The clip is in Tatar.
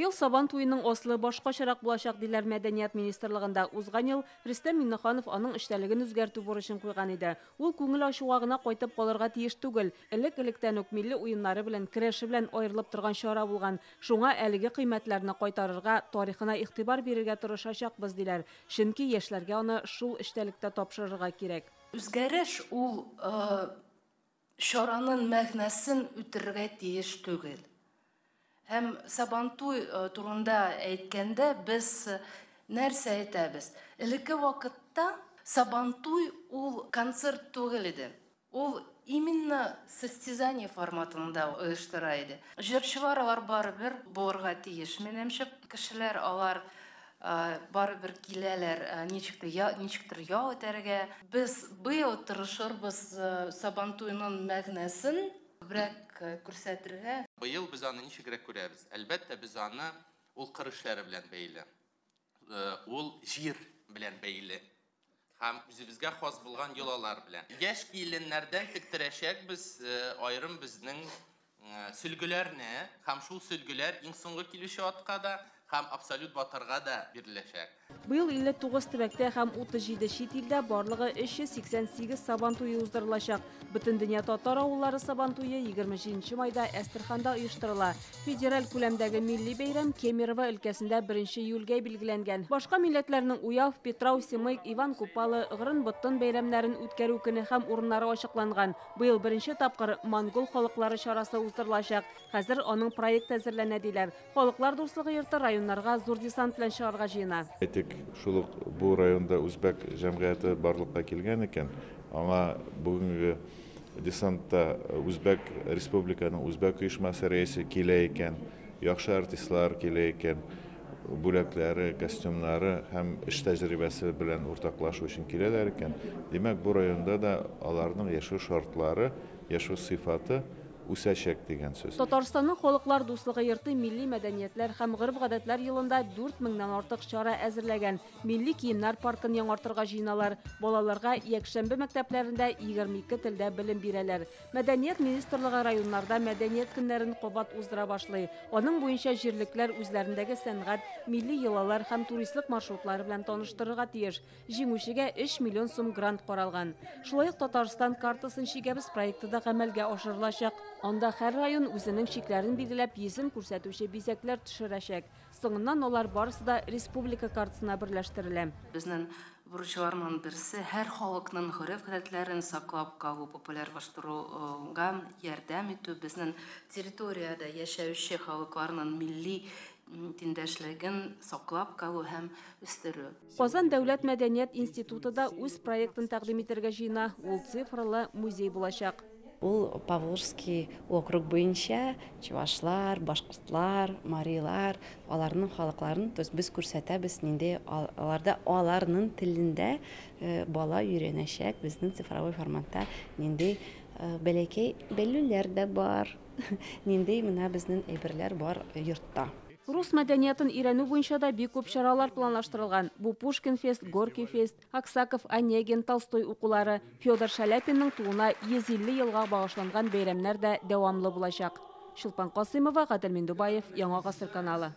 Быел Сабан туеның аслы башкачарак булачак, диләр Мәдәният министрлыгында. Узган ел Рөстәм Миңнеханов аның эчтәлеген үзгәртү бурычын куйган иде. Ул күңел ачуга гына кайтып калырга тиеш түгел. Элек-электән үк милли уеннары белән, көрәше белән аерылып торган чара булган. Шуңа әлеге кыйммәтләрне кайтарырга, тарихына игътибар бирергә тырышачакбыз, диләр. Чөнки яшьләргә аны шул эчтәлектә тапшырырга кирәк. Үзгәреш ул чараның мәгънәсен үтерергә тиеш түгел. Һәм Сабантуй турында әйткәндә без нәрсә әйтәбез? Элекке вакытта Сабантуй ул концерт түгел иде. Ул именно состязание форматында оештыра иде. Җырчылар алар барыбер булырга тиеш. Минемчә, кешеләр алар барыбер киләләр, ничектер ял итәргә. Без быел тырышырбыз Сабантуйның мәгънәсен күбрәк күрсәтергә. Быел без аны ничегрәк күрәбез? Әлбәттә, без аны ул кыр эшләре белән бәйле, ул җир белән бәйле һәм үзебезгә хас булган йолалар белән. Яшь киленнәрдән тектерәчәкбез аерым безнең сөлгеләрне, һәм шул сөлгеләр иң соңгы килүче атка да һәм абсолют батырга да биреләчәк. Быел 59 төбәктә һәм 37 чит илдә барлыгы 388 Сабан туе уздырылачак. Бөтендөнья татар авыллары Сабан туе 27 майда Әстерханда оештырыла. Федераль күләмдәге милли бәйрәм Кемерово өлкәсендә 1 июльгә билгеләнгән. Башка милләтләрнең Уяв, Петрау, Семык, Иван Купалы, Гырын-Быттын бәйрәмнәрен үткәрү көне һәм урыннары ачыкланган. Быел беренче тапкыр монгол халыклары чарасы уздырылачак. Хәзер аның проекты әзерләнә, диләр. Халыклар дуслыгы йорты районнарга зур десант белән чыгарга җыена. Әйтик, шул ук бу районда үзбәк җәмгыяте барлыкка килгән икән, аңа бүгенге десантта Үзбәк республиканың Үзбәк оешмасы рәисе килә икән, яхшы артистлар килә икән, бүләкләре, костюмнары һәм эш тәҗрибәсе белән уртаклашу өчен киләләр икән. Димәк, бу районда да аларның яшәү шартлары, яшәү сыйфаты үсәчәк дигән сүз. Татарстанның Халыклар дуслыгы йорты милли мәдәниятләр һәм гореф-гадәтләр елында 4000-нән артык чара әзерләгән. Милли киемнәр паркын яңартырга җыеналар. Балаларга якшәмбе мәктәпләрендә 22 телдә белем бирәләр. Мәдәният министрлыгы районнарда мәдәният көннәрен кабат уздыра башлый. Аның буенча җирлекләр үзләрендәге сәнгать, милли йолалар һәм туристлык маршрутлары белән таныштырырга тиеш. Җиңүчегә 3 миллион сум грант каралган. Шулай ук Татарстан картасын чигәбез проекты да гамәлгә ашырылачак. Анда һәр район үзенең чикләрен билгеләп йөзен күрсәтүче бизәкләр төшерәчәк. Соңыннан алар барысы да республика картасына берләштерелә. Безнең бурычларның берсе һәр халыкның гореф-гадәтләрен саклап калу, популярлаштыруга ярдәм итү, безнең территориядә яшәүче халыкларның милли тиңдәшлеген саклап калу һәм үстерү. Казан дәүләт мәдәният институты да үз проектын тәкъдим итәргә җыена. Ул цифрлы музей булачак. Ул Поволжский округ буенча чувашлар, башкортлар, марилар, аларның халыкларын, то есть без күрсәтәбез нинди аларда аларның телендә бала өйрәнәчәк, безнең цифровой форматта нинди бәләкәй бәллүләр дә бар, нинди менә безнең әйберләр бар йортта. Рус мәдәниятын өйрәнү буенча да бик күп чаралар планлаштырылган. Бу Пушкин фест, Горький фест, Аксаков, Онегин, Толстой укулары, Федор Шаляпинның тууына 150 елга багышланган бәйрәмнәр дә дәвамлы булачак. Чулпан Касыймова, Гадел Миндубаев, Яңа Гасыр каналы.